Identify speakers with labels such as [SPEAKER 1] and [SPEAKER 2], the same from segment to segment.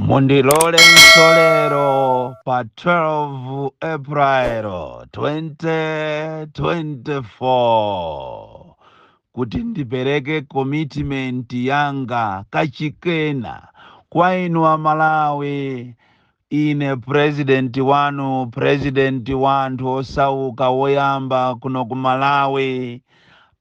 [SPEAKER 1] Mundilolenso lero pa 12 April 2024 kuti ndipereke commitment yanga kachikena kwa inu Amalawi. Ine president wanu, president wa anthu osauka woyamba kuno ku Malawi,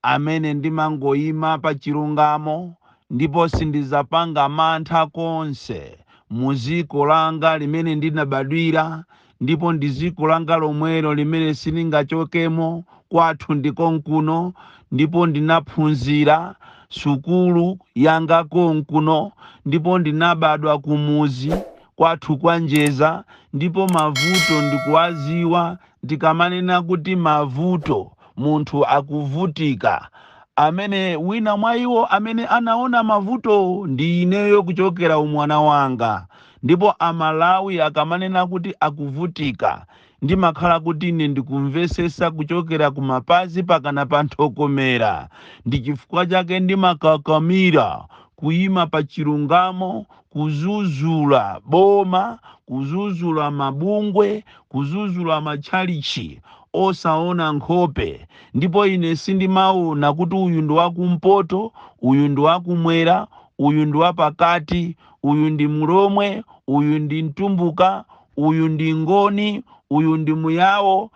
[SPEAKER 1] amene ndimangoyima pa chilungamo ndipo sindizapanga mantha konse mu ziko langa limene ndinabadwira, ndipo ndi ziko langa lomwelo limene sindingachokemo. Kwathu ndikonkuno, ndipo ndinaphunzira sukulu yanga konkuno, ndipo ndinabadwa kumuzi kwathu kwa Njeza, ndipo mavuto ndikuwaziwa. Ndikamanena kuti mavuto, munthu akuvutika, amene wina mwa iwo amene anaona mavuto ndi ineyo kuchokera umwana wanga. Ndipo Amalawi akamanena kuti akuvutika, ndimakhala kuti ine ndikumvesesa kuchokera kumapazi pakana pa nthokomera. Ndi chifukwa chake ndimakakamira kuyima pa chilungamo, kuzuzula boma, kuzuzula mabungwe, kuzuzula matchalichi, osaona nkhope. Ndipo ine sindimaona kuti uyu ndi wakumpoto, uyu ndi wakumwera, uyu ndi wapakati, uyu ndi Mulomwe, uyu ndi Mtumbuka, uyu ndi Ngoni, uyu ndi Muyawo.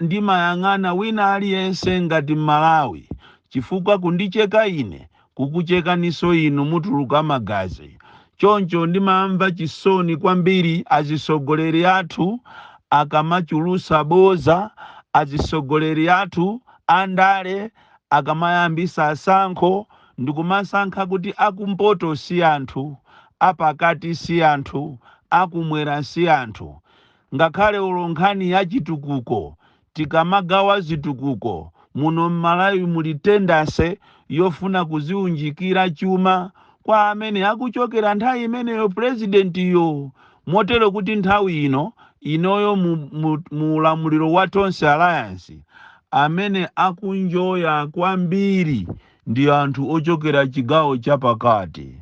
[SPEAKER 1] Ndimayang'ana wina aliyense ngati Malawi, chifukwa kundicheka ine kukuchekaniso inu, mutuluka magazi. Choncho ndimamva chisoni kwambiri azisogoleri athu akamachulusa boza, azisogoleri athu andale akamayambisa asankho ndikumasankha kuti akumpoto si anthu, apakati si anthu, akumwera si anthu. Ngakhale ulo nkhani ya chitukuko, tikamagawa zitukuko muno m'Malawi, muli tendency yofuna kuziunjikira chuma kwa amene akuchokera nthawi imeneyo purezidentiyo, motero kuti nthawi ino inoyo mu ulamuliro wa Tonse Alliance, amene akunjoya kwambiri ndi anthu ochokera chigawo chapakati.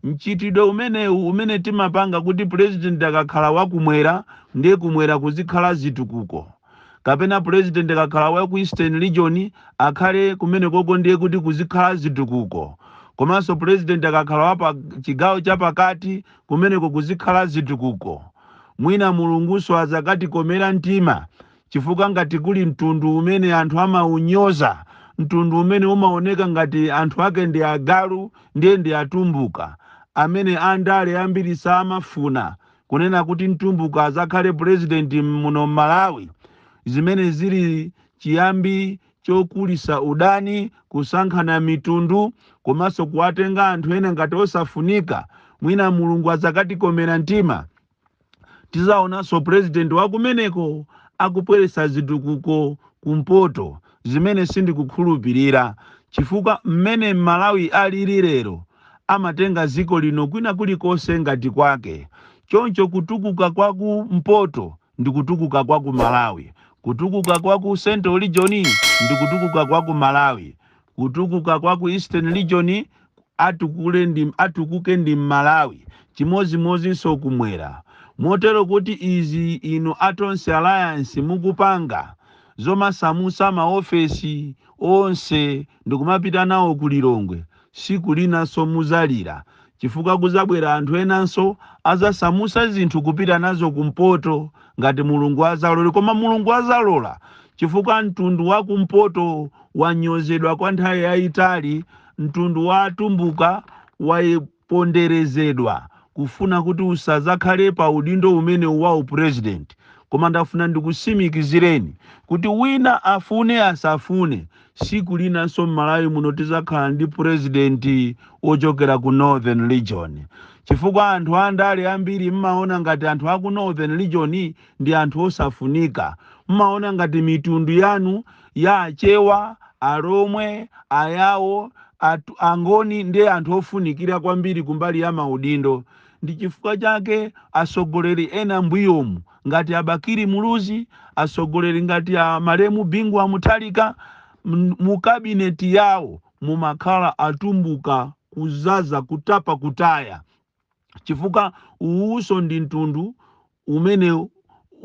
[SPEAKER 1] Mchitidwe umenewu umene timapanga kuti purezidenti akakhala wakumwera, ndiye kumwera kuzikhala zitukuko, kapena purezidenti akakhala wa ku Eastern Region, akhale kumene koko, ndiye kuti kuzikhala zitukuko, komanso purezidenti akakhala wa chigawo chapakati, kumeneko kuzikhala zitukuko. Mwina Mulunguso azakatikomera mtima, chifukwa ngati kuli mtundu umene anthu amaunyoza, mtundu umene umaoneka ngati anthu ake ndi agalu, ndiye ndi Atumbuka, amene andale ambiri samafuna kunena kuti Mtumbuka azakhale purezidenti muno Malawi, zimene zili chiyambi chokulisa udani, kusankhana mitundu, komanso kuwatenga anthu ena ngati osafunika. Mwina Mulungu azakatikomera mtima, tizaonanso purezidenti wakumeneko akupweresa zitukuko kumpoto, zimene sindikukhulupirira, chifukwa mmene Malawi alili lero, amatenga dziko lino kwina kulikonse ngati kwake. Choncho kutukuka kwa kumpoto ndi kutukuka kwa ku Malawi, kutukuka kwa ku Central Region ndi kutukuka kwa ku Malawi, kutukuka kwa ku Eastern Region atukule ndi atukuke ndi Malawi, chimozimozinso kumwera. Motero kuti izi inu a Tonse Alliance mukupanga zomasamusa maofesi onse ndikumapita nawo ku Lilongwe, siku linanso muzalira, chifukwa kuzabwera anthu enanso azasamusa zinthu kupita nazo kumpoto, ngati Mulungu azalola. Koma Mulungu azalola, chifukwa mtundu wa kumpoto wanyozedwa kwa nthawi yayitali. Mtundu wa Atumbuka waponderezedwa kufuna kuti usazakhale pa udindo umene wa upresident. Koma ndafuna ndikusimikizireni kuti wina afune asafune, siku linanso m'Malawi muno tizakhala ndi purezidenti wochokera ku Northern Region, chifukwa anthu andale ambiri mmaona ngati anthu aku Northern Region ndi anthu osafunika. Mmaona ngati mitundu yanu ya Achewa, Alomwe, Ayawo, Angoni ndiye anthu ofunikira kwambiri kumbali ya maudindo. Ndi chifukwa chake asogoleri ena mbuyomu ngati a Bakili Muluzi, asogoleri ngati a malemu Bingu wa Mutharika, mu kabineti yawo mumakhala Atumbuka kuzaza, kutapa, kutaya. Chifukwa uwuso ndi mtundu umene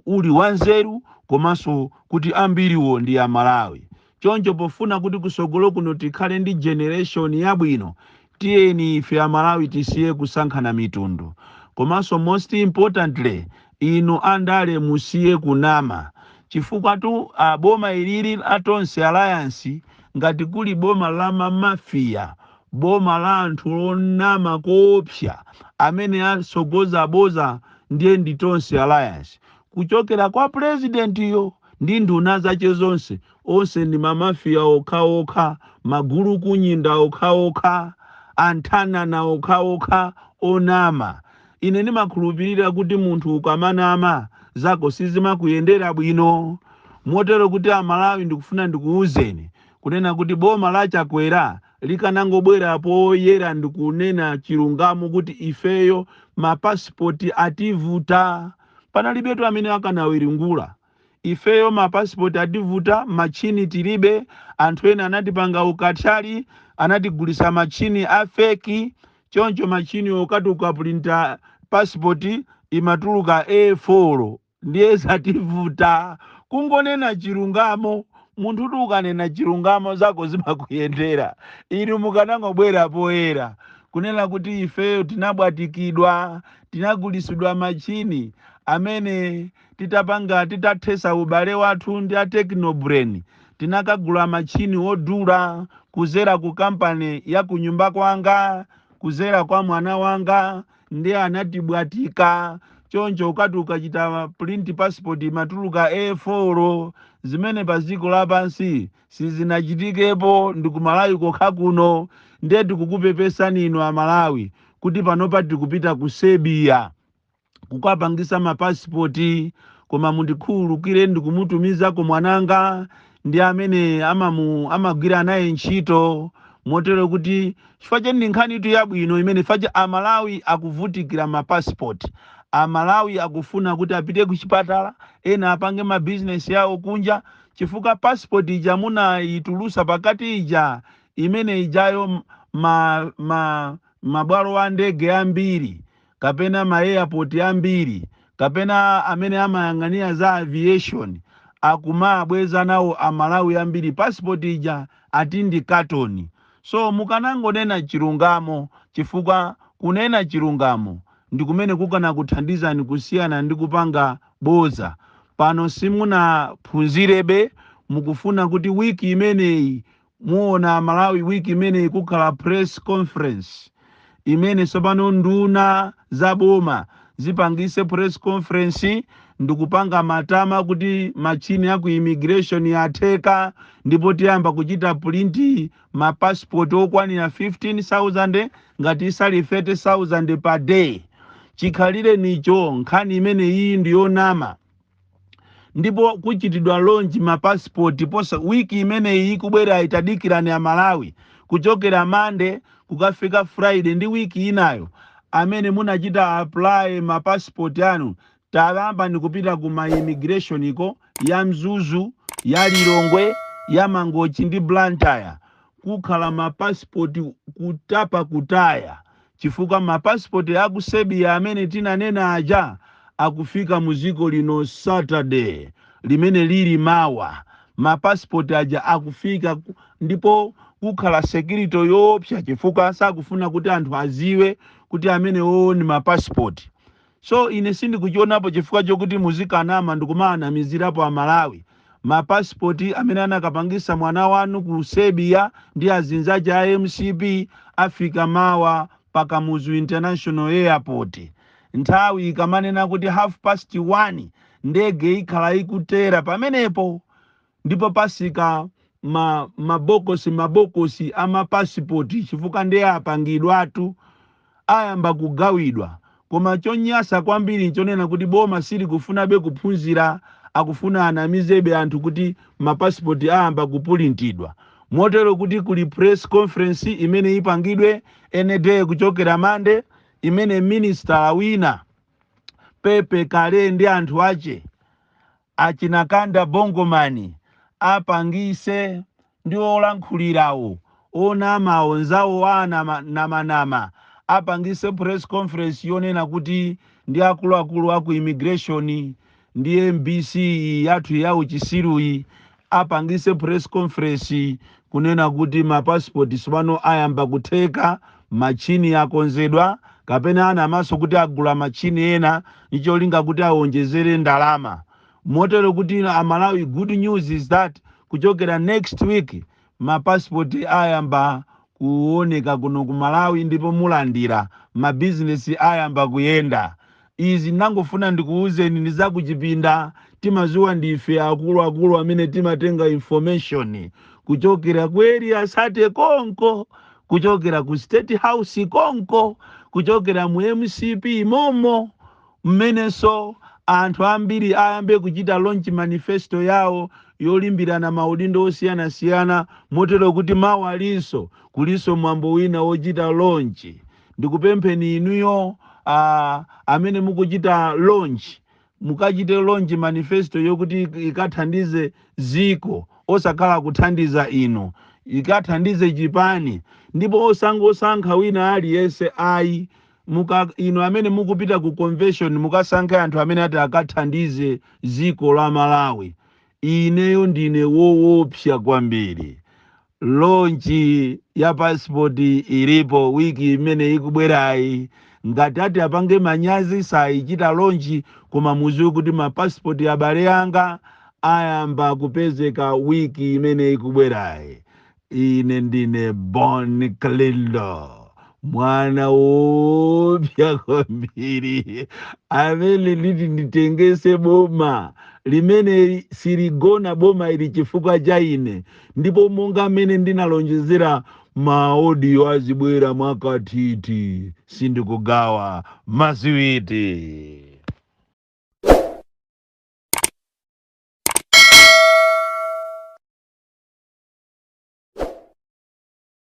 [SPEAKER 1] uli wanzeru, komanso kuti ambiriwo ndi Amalawi. Choncho pofuna kuti kusogolo kuno tikhale ndi generation yabwino, tiyeni ife Amalawi tisiye kusankhana mitundu. Komanso most importantly, inu andale musiye kunama, chifukwa tu boma ilili la Tonse Alliance, ngati kuli boma la mamafiya, boma la anthu lonama koopsa amene asogoza boza, ndiye ndi Tonse Alliance, kuchokera kwa purezidentiyo ndi nduna zace zonse. Onse ndi mamafiya okhaokha, magulu kunyinda okhaokha, anthanana okhaokha, onama. Ine ndimakhulupirira kuti munthu ukamanama zako sizimakuyendera bwino. Motero kuti Amalawi, ndikufuna ndikuwuzeni kunena kuti boma la Chakwera likanangobwera poyera ndikunena chilungamo kuti ifeyo mapasipoti ativuta, panalibetu amene akanawiringula. Ifeyo mapasipoti ativuta, machini tilibe, anthu ena anatipanga ukathyali, anatigulisa machini a fake. Choncho machini okati ukapulinta pasipoti imatuluka A4. Ndiye zativuta. Kungonena chilungamo, munthu kuti ukanena chilungamo zako zimakuyendera. Inu mukanangobwera poyera kunena kuti ifeyo tinabwatikidwa, tinagulisidwa machini amene titapanga, titathesa ubale wathu ndi a Technobrain, tinakagula machini odula kuzera ku kampani ya kunyumba kwanga, kuzera kwa mwana wanga, ndi anatibwatika. Choncho ukati ukachita print passport imatuluka A4, zimene pa dziko lapansi sizinachitikepo, ndi kumalawi kokha kuno. Ndiye tikukupepesani inu Amalawi kuti panopa tikupita ku Serbia kukapangisa mapasipoti, koma mundikhululukire, ndikumutumizako mwananga ndi amene amagwira naye ntchito. Motero kuti chifukwa cheni ndi nkhani itu yabwino imene chifukwa Amalawi akuvutikira mapasipoti. Amalawi akufuna kuti apite ku chipatala, ena apange mabizinesi yawo kunja, chifukwa pasipoti ija munayitulusa pakati ija, imene ijayo mabwalo a ndege ambiri kapena ma airport ambiri kapena amene amayang'anira za aviation akumabweza nawo Amalawi ambiri passport ija, ati ndi katoni. So mukanangonena chilungamo, chifukwa kunena chilungamo ndi kumene kukana kuthandizani kusiyana ndi kupanga boza. Pano simunaphunzirebe, mukufuna kuti wiki imeneyi muona Malawi, wiki imeneyi kukhala press conference imene tsopano nduna za boma zipangise press conference ndikupanga matama kuti machini aku immigration atheka, ndipo tiyamba kuchita print mapassport okwanira 15,000 ngati isali 30,000 per day. Chikhalire nicho nkhani imene iyi ndiyonama, ndipo kuchitidwa launch mapasipoti posa wiki imeneyi ikubwera. Itadikirani Amalawi, kuchokera Mande kukafika Friday ndi wiki inayo, amene munachita apply mapasipoti anu, tayamba nikupita ku ma immigration iko ya Mzuzu, ya Lilongwe, ya Mangochi ndi Blantyre. Kukhala mapasipoti kutapa kutaya, chifukwa mapasipoti aku Serbia amene tinanena aja akufika mu dziko lino Saturday limene lili mawa. Mapasipoti aja akufika ndipo kukhala security yoopsa, chifukwa sakufuna kuti anthu aziwe kuti amenewo ni mapasipoti. So ine sindikuchionapo chifukwa chokuti muzikanama ndikumaanamizirapo Amalawi. Mapasipoti amene anakapangisa mwana wanu ku Serbia ndi azinzache a MCP afika mawa pa Kamuzu International Airport. Nthawi ikamanena kuti 1:30, ndege ikhala ikutera pamenepo, ndipo pasika mabokosi mabokosi a mapasipoti, chifukwa ndiye apangidwatu, ayamba kugawidwa. Koma chonyasa kwambiri nchonena kuti boma silikufunabe kuphunzira, akufuna anamizebe anthu kuti mapasipoti ayamba kupulintidwa. Motero kuti kuli press conference imene ipangidwe any day kuchokera Mande, imene minister wina Pepe Kale ndi anthu ache achinakanda Bongomani apangise ndi olankhulirawo onamawo nzawo anamanama. Apangise press conference yonena kuti ndi akuluakulu aku immigration ndi MBC yathu ya uchisiruyi apangise press conference kunena kuti mapasipoti sipano ayamba kutheka, machini akonzedwa, kapena anamaso kuti agula machini ena nicholinga kuti awonjezere ndalama, motero kuti Amalawi, good news is that kuchokera next week mapasipoti ayamba kuoneka kuno ku Malawi ndipo mulandira, mabizinesi ayamba kuyenda. Izi ndangofuna ndikuwuzeni, ndi zakuchipinda, timaziwa ndife akuluakulu amene timatenga information kuchokera ku Area 30 konko, kuchokera ku State House konko, kuchokera mu MCP momo, mmenenso anthu ambiri ayambe kuchita launch manifesto yawo yolimbirana maudindo osiyanasiyana, motero kuti mawu alinso kulinso mwambo wina wochita launch. Ndikupempheni inuyo amene mukuchita launch, mukachite launch manifesto yokuti ikathandize ziko, osakhala kuthandiza inu, ikathandize chipani, ndipo osangosankha wina aliyense ayi. Muka inu amene mukupita ku convention, mukasankhe anthu amene ati akathandize ziko la Malawi. Ineyo ndine woopsa kwambiri. Launch ya passport ilipo wiki imene ikubwerayi. Ngati ati apange manyazi sayichita launch, koma muziwe kuti mapasipoti, abale anga, ayamba kupezeka wiki imene ikubwerayi. Ine ndine Bon Kalindo, mwana woopsa kwambiri amene nditi nditengese boma limene siligona boma ili chifukwa cha ine. Ndipo monga amene ndinalonjezera, ma audio azibwera mwakathithi, sindikugawa masiwiti.